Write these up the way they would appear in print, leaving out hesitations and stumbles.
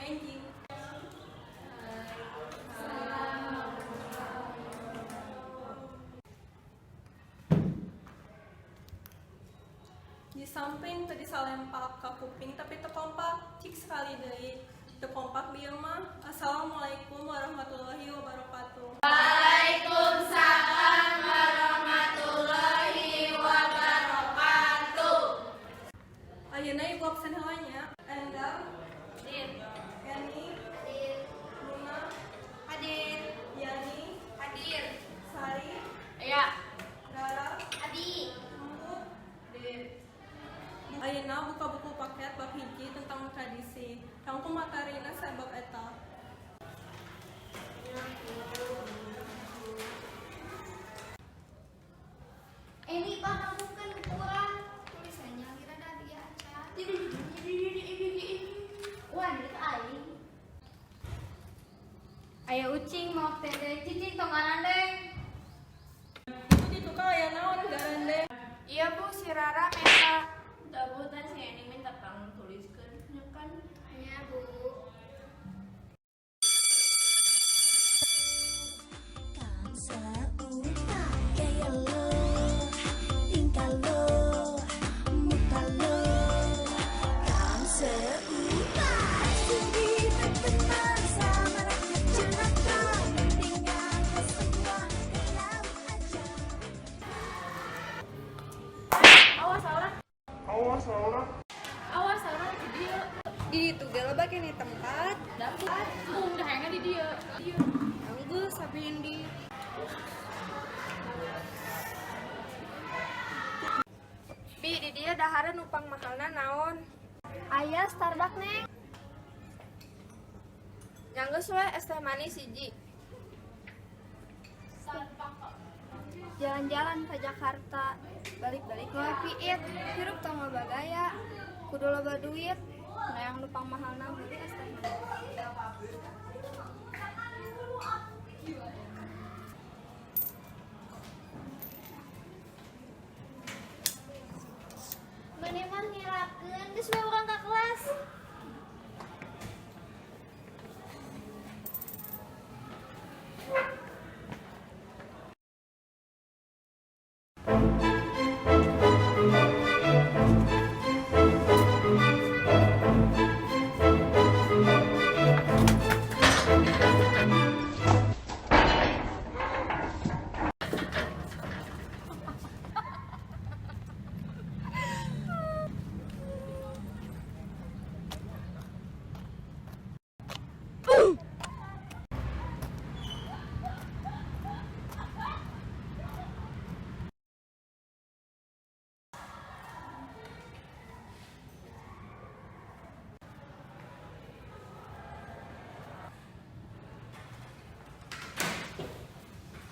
Enjing. Di samping teu disalempak ka kuping tapi teu kompak, cik sekali deui. Teu kompak bieu mah. Assalamualaikum warahmatullahi wabarakatuh. Waalaikumsalam warahmatullahi wabarakatuh. Ayeuna Ibu absen heula nya. Endang, Hadir. Yani, Hadir. Luna, Hadir. Yani, Hadir. Sari, Ya. Rara, Abi. Emput. Hadir. Ayeuna buka buku paket bab 1 tentang tradisi. Rangkum materina sabab eta. Ini pak bukan kurang tulisannya kira dari aja. Wah, ini ke aing. Aya ucing mau tende cicing tong ngarandeng. Itu di tukang aya naon garandeng? Iya Bu, si Rara minta dabutan si Eni minta pang tuliskeun nya kan. Nya Bu. Gaya lo, tingkah lo, muka lo, kan seupa. Sudi berteman sama rakyat jelata, meninggalkan semua ke laut aja. Awas Aura. Awas Aura. Awas Aura di dieu. Di ditu ge loba keneh tempat. Dapat. Dah hayangna di dieu. Dieu. Anggeus sapiin di. Bi, di dieu dahareun nu pangmahalna naon? Aya Starbucks, Neng. Nya geus we es teh manis hiji. Jalan-jalan ke Jakarta, balik-balik mawa piit, hirup tong loba gaya, kudu loba duit. Nah, yang nu pangmahalna meuli es teh manis. Maneh mah ngerakeun, geus we urang ka kelas.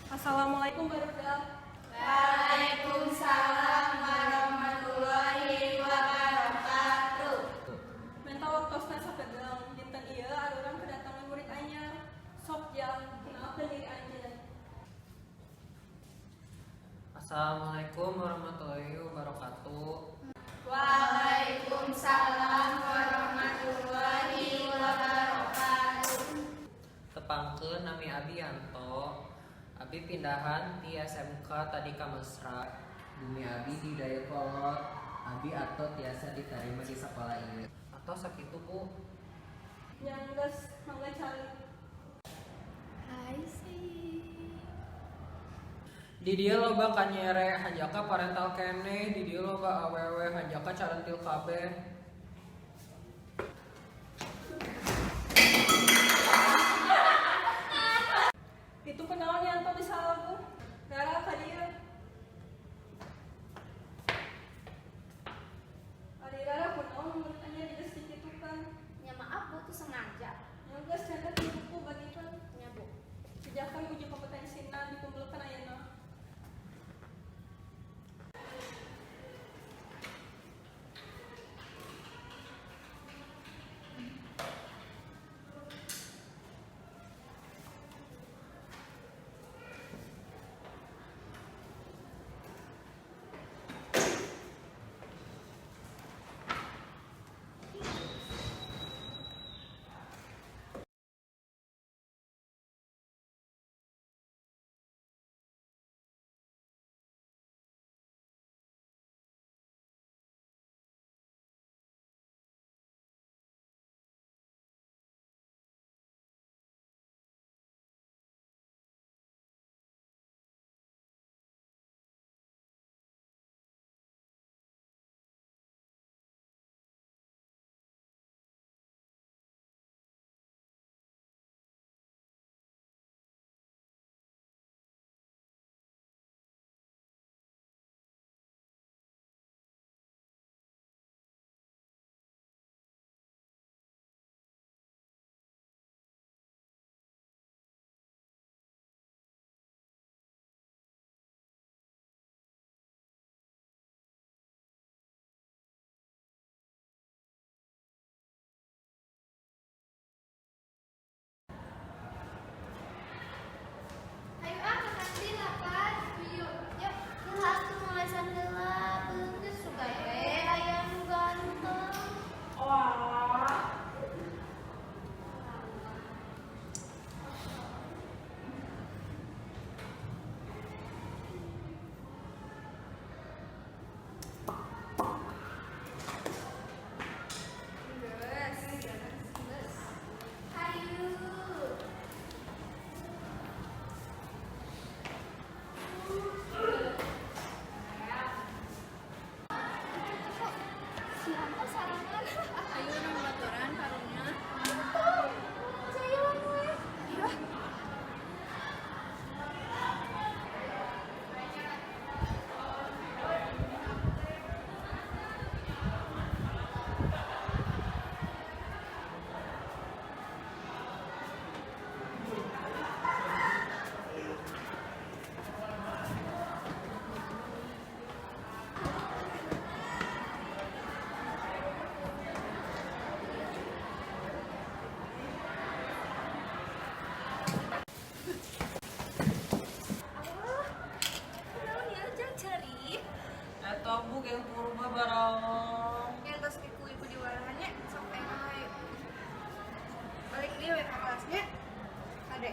Assalamualaikum barudak. Waalaikumsalam warahmatullahi wabarakatuh. Menta waktosna sakedeung. Dinten ieu arurang kedatangan murid anyar. Sok jang, kenalkeun diri anjeun. Assalamualaikum warahmatullahi wabarakatuh. Waalaikumsalam warahmatullahi wabarakatuh. Tepangkeun nami Abi Yanto. Abi pindahan ti SMK Tadika Mesra. Bumi Abi di Dayeuhkolot. Abi atau tiasa diterima di sekolah ini. Atau sakitu, Bu. Nya geus, mangga calik. Hai sih. Di dieu loba kanyere hanjakal parental keneh, di dieu loba awewe hanjakal carentil kabeh. Itu kunaon Yanto bisa lagu? Rara ka dieu. Ari Rara kunaon murid anyar geus dikitukan? Ya maaf Bu, itu sengaja. Nya geus, catat di buku bagikeun. Ya Bu. Kerjakan uji kompetensina dikumpulkan ayeuna. Si Yanto sarangan. Ayo urang babaturan karunya. Jailan we. Iya. Kunaon ya jang ceurik? Eta bu geng purba barang. Yang tos ku ibu diwarahannya sok ayeuna hayu. Balik deui we ka kelasnya. Kade.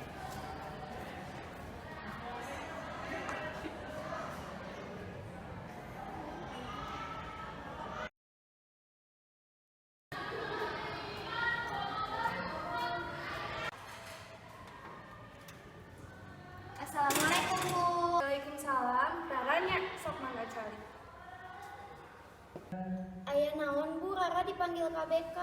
Assalamualaikum, Bu. Waalaikumsalam. Rara nya sok mangga calik. Aya naon, Bu? Rara dipanggil ka BK.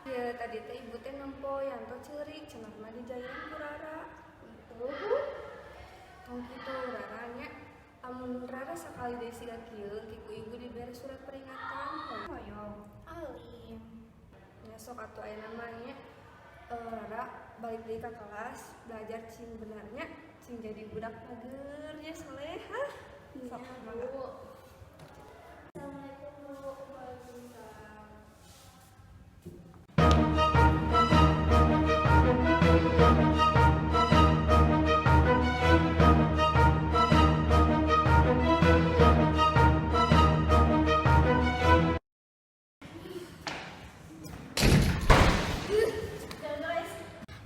Ya tadi teh ibu teh nempo Yanto ceurik cenah mah dijailan ku Rara. Tuh, Bu. Tong kitu Rara nya. Amun Rara sakali deui siga kieu engke ku ibu dibere surat peringatan. Hoyong. Alim. Nya sok atuh aya namanya Rara balik deui ka kelas belajar cing benernya cing jadi budak mager nya soleha. Sok Iya, mangga. Bu. Assalamualaikum, Bu. Waalaikumsalam.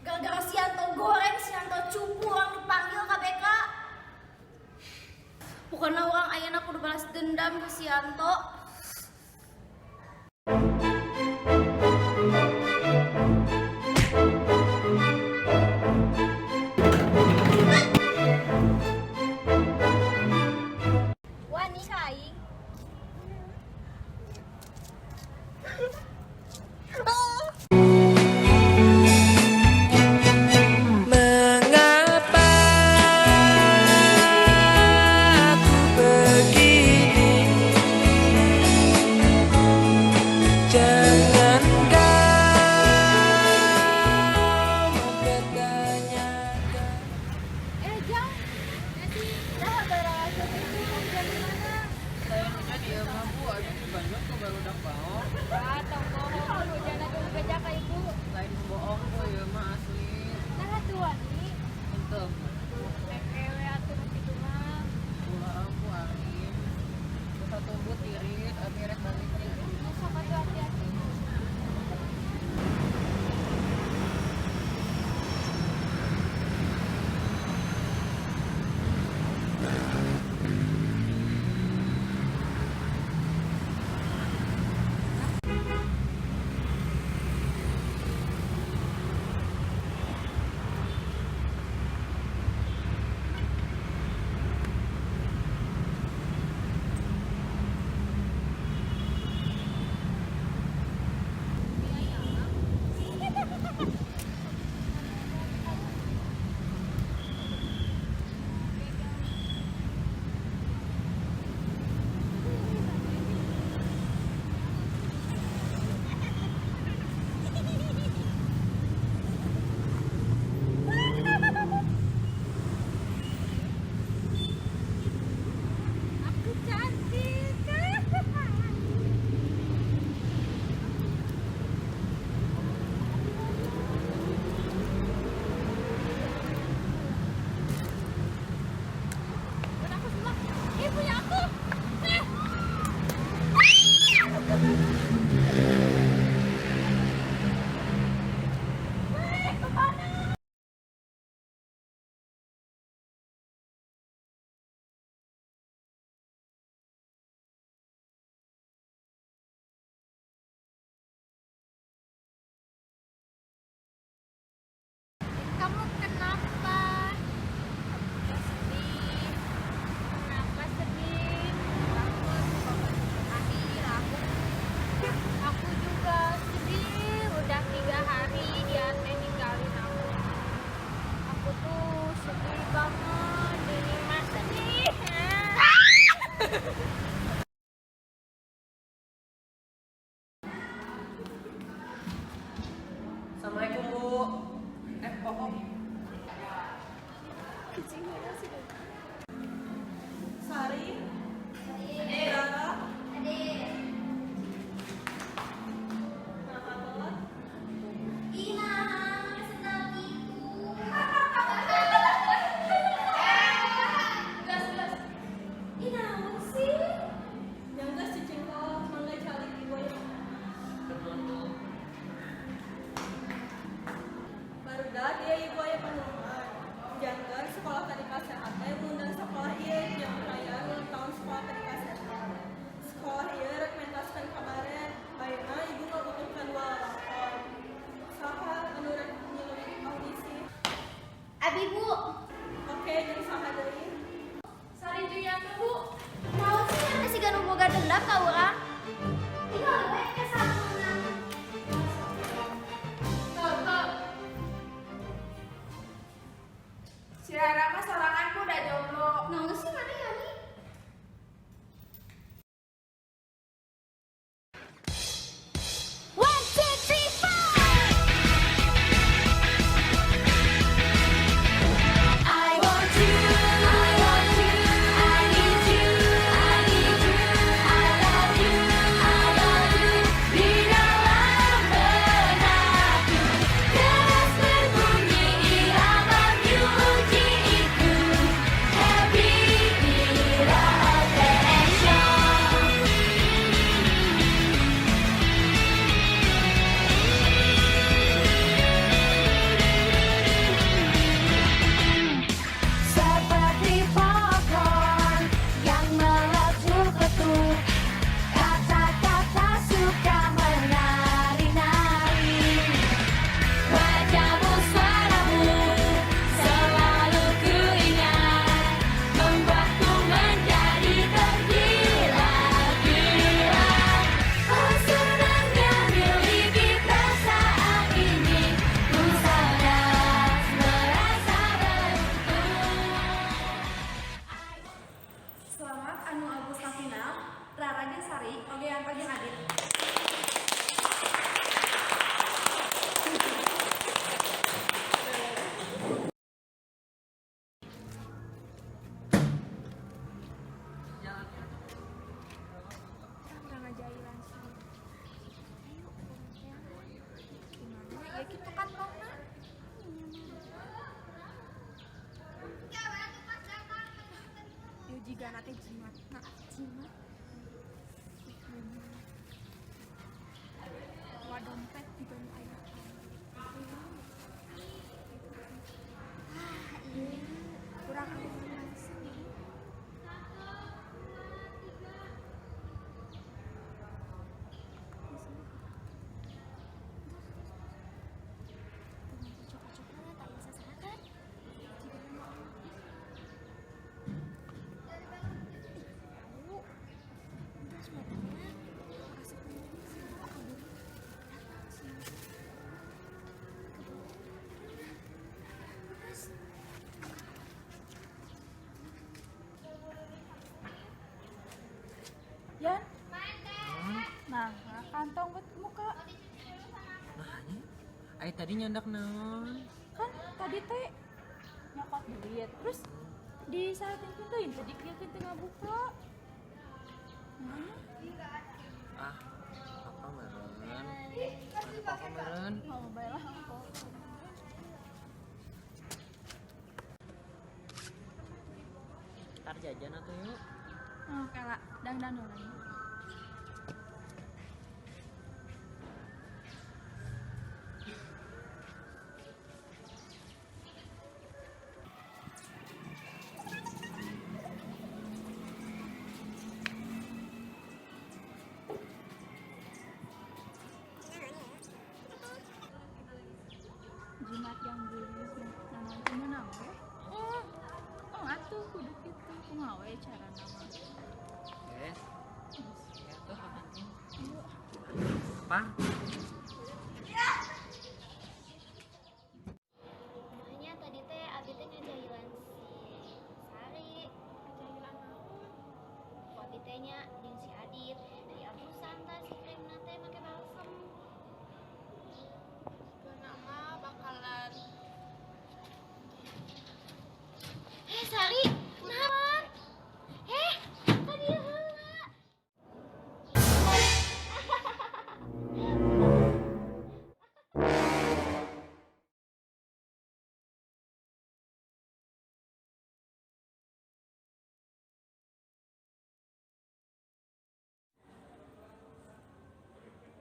Gara-gara si Yanto goreng, si Yanto cupu, urang dipanggil ka BK. Pokoknya urang ayeuna kudu balas dendam ke si Yanto. Wani ka aing. Mengapa aku begini? Jangan kau mempertanyakan. Eh, Jang. Nanti dah barang itu hujan di mana? Saya hujan ieu mah bu, abi di Bandung ke barudak baong. Wah, tong bohong hujan atuh beja ka ibu. Lain bohong bu, ieu mah asli. Nah, atuh wani. Henteu. Ekewe atuh nu kitu mah. Ulah bu aing. Kita tumbuh tirit, abi rek balik deui. Sok atuh hati-hati. Bu. Bohong. Sari. Rara. Nah, telat. Ih, nah, make sendal gitu. Gas, gas. Ih, naon sih? Yang geus cicing kolot mangga calik ibu aya. Nuhun. Barudak ieu ibu aya pengumuman. Janten sekolah Tadika Sehat teh ngundang sekolah ieu yang perayaan ulang tahun sekolah Tadika Sehat. Sekolah ieu rek mentaskeun kabaret. Ayeuna ibu ngabutuhkeun dua lalakon. Saha anu rek ngilu audisi? Abi, Bu. Oke, jeung saha deui? Sari Juyanto, Bu. Naon sih yang siga nu boga dendam ka urang? Tinggal we ke satuna. Top, top. Si Rara mah sorangan ku udah jomblo. Naon sih mana Yani? One, two, three, four. I want you, I want you, I need you, I need you, I love you, I love you. Di dalam benakku terus berbunyi irama musicku. Happy Era Attention. Seperti popcorn yang meletup-letup, kata-kata suka menari-nari. Wajahmu, suaramu selalu ku ingat, membuatku menjadi tergila-gila. Oh senangnya miliki perasaan ini, ku sangat merasa beruntung. Selamat anu alus ka final, Rara jeung Sari, oge Yanto jeung Adit. Urang ngajailan sih. Ayo, urang teh. Gimana? Ya gitu kan kantongna. Ieu jigana teh jimat. Nah, jimat. Bawa dompet juga nu aya. Ah, iya. Kurang aman langsung. Yan. Nah, kantong buat muka. Nah, nya. Ai tadi nyandak naon? Kan tadi teh nyokot duit. Terus disaratin pintuin tadi kieu teu ngabuka. Mana? Ah, papa meureun. Ada papa meureun. Oh, baiklah. Ntar jajan atuh yuk. Oh, kela dangdan heula. Jimat yang geus nanaon teh meunang we. Oh, oh atuh kudu kitu kumaha we carana mah. Yes. Ya tuh ka kantin. Apa? Makanya tadi teh abi teh ngajailan si Sari. Ngajailan naon? Ku abi teh nya jeung si Adit. Dari apusan tah si krimna teh make balsem. Geuna mah bakal Sari, naon? Tadi heula.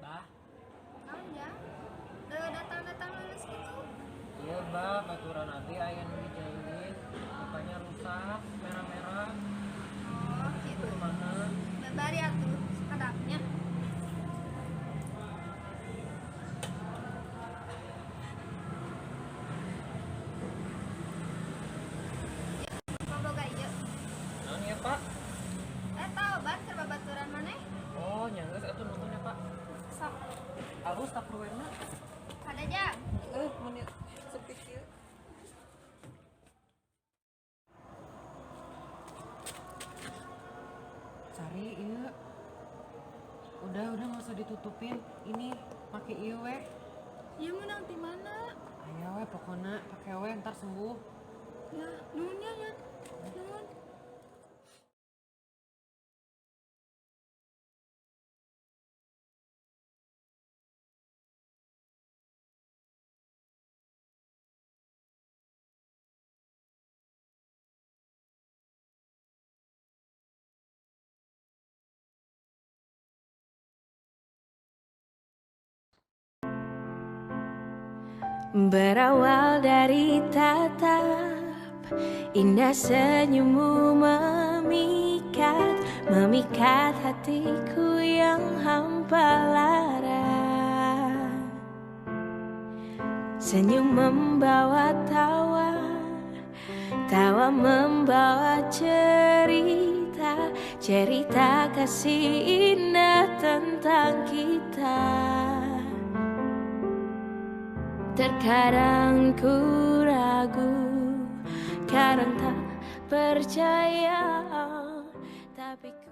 Bah, Naon ya? Datang-datang lulus gitu. iya bah, baturan abi aya nu dijailin, mukanya rusak, merah-merah. Oh, gitu. Kumaha? Babari atuh sakedapnya. Boga ieu. Naon ya, Pak? Eta obat keur babaturan maneh. Oh, nya geus atuh nuhun ya, Pak. Sok Alus tupperware-na. kada jang. Mun sepi kieu. Sari, iya. Udah nggak usah ditutupin. Ini pakai ieu weh. Ieu menang di mana? Aya weh pokona pakai weh ntar sembuh. Ya, nuhun ya, ya. Nuhun. Berawal dari tatap indah senyummu memikat, memikat hatiku yang hampa lara. Senyum membawa tawa, tawa membawa cerita, cerita kasih indah tentang kita. Terkadang ku ragu, kadang tak percaya, tapi ku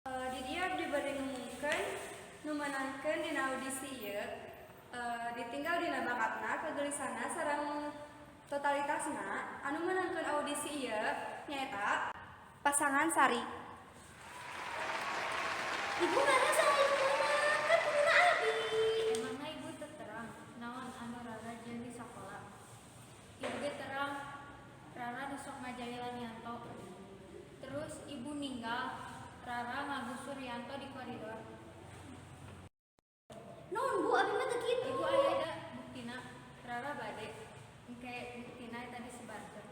Di dieu abdi bade ngumumkeun nu meunangkeun dina audisi ieu. Ditinggal dina bakatna, kageulisanna sareng totalitasna, anu meunangkeun audisi ieu nyaeta pasangan Sari. Ibu mana sama ibu mah? Kan kuduna abi. Emangna ibu teu terang naon anu Rara jeung di sakola. Ibu ge terang Rara nu sok ngajailan Yanto. Terus ibu ninggal Rara ngagusur Yanto di koridor. Naon Bu, abi mah teu kitu. Ibu aya da buktina Rara bade engke buktina eta disebarkeun.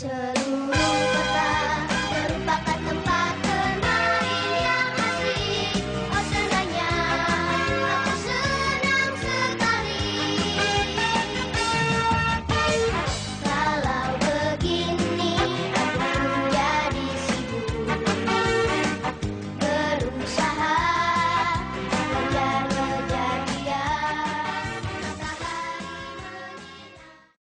Selalu